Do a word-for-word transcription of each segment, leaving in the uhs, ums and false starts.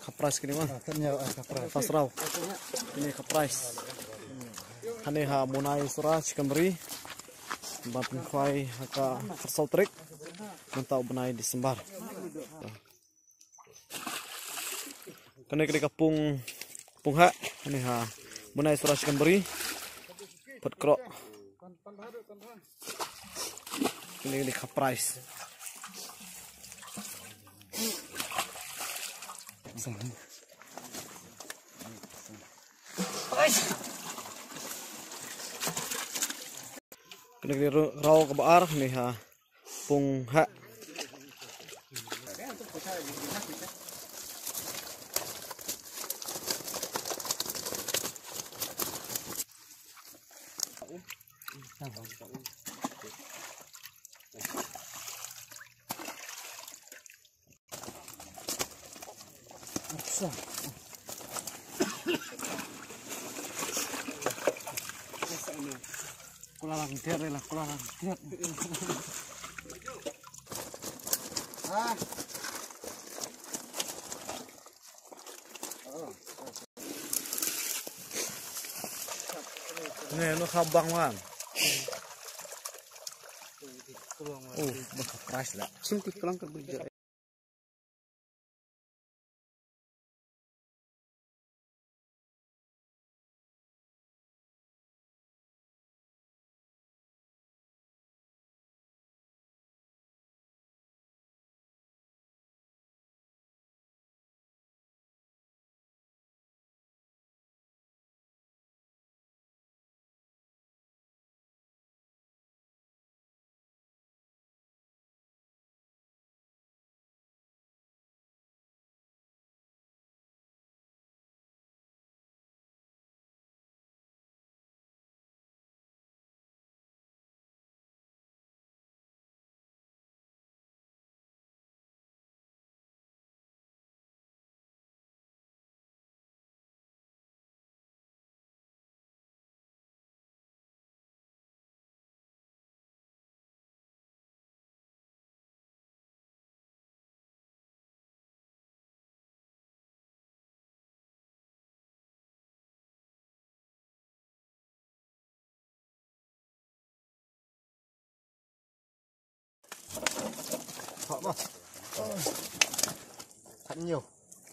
Khaprais kine ma. Khaprais, khaprais. Pas rau. Kine khaprais. Hangne ha Munai Sura Chicken Bri. Ban pynkhwai ha ka khatsaw tarik mynta u bnai December. Kane ka dei ka pung, pung heh. Hangne ha Munai Sura Chicken Bri. Pat krok. Kane ka dei khaprais. Kane ka dei rau kaba ar, hangne ha pung heh. Kula lang tiat, lah, kula lang tiat. Ah. Nge, no khabang wan. Oh, ba khaprais la. Sim ti klang ka bija.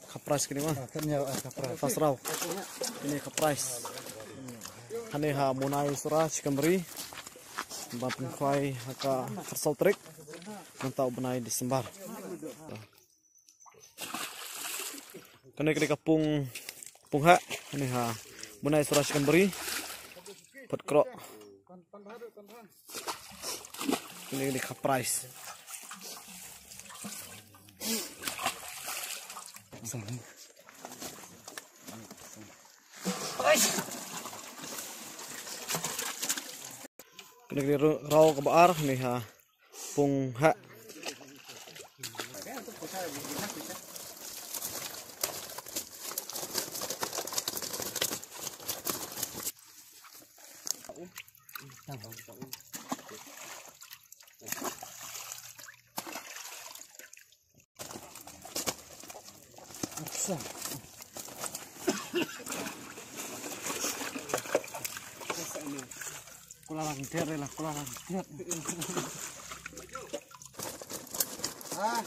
Khaprais kine ma. Pas rau. Kine khaprais. Hangne ha Munai Sura Chicken Bri. Ban pynkhwai ha ka khatsaw tarik mynta u bnai December. Kane ka dei ka pung, pung heh, hangne ha Munai Sura Chicken Bri. Pat krok. Kane ka dei khaprais. Kane ka dei rau kaba ar, hangne ha pung heh. Kula lang tiat, lah, kula lang tiat. Ah.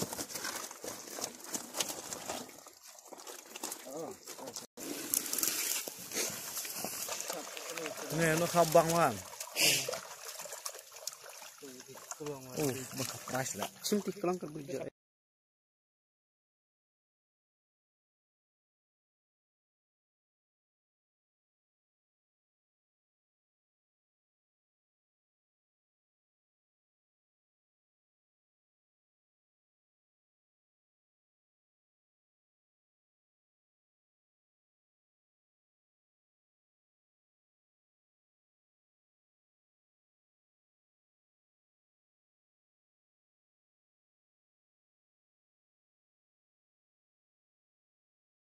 Nge, no khabang wan. Oh, ba khaprais la. Sim ti klang ka bija.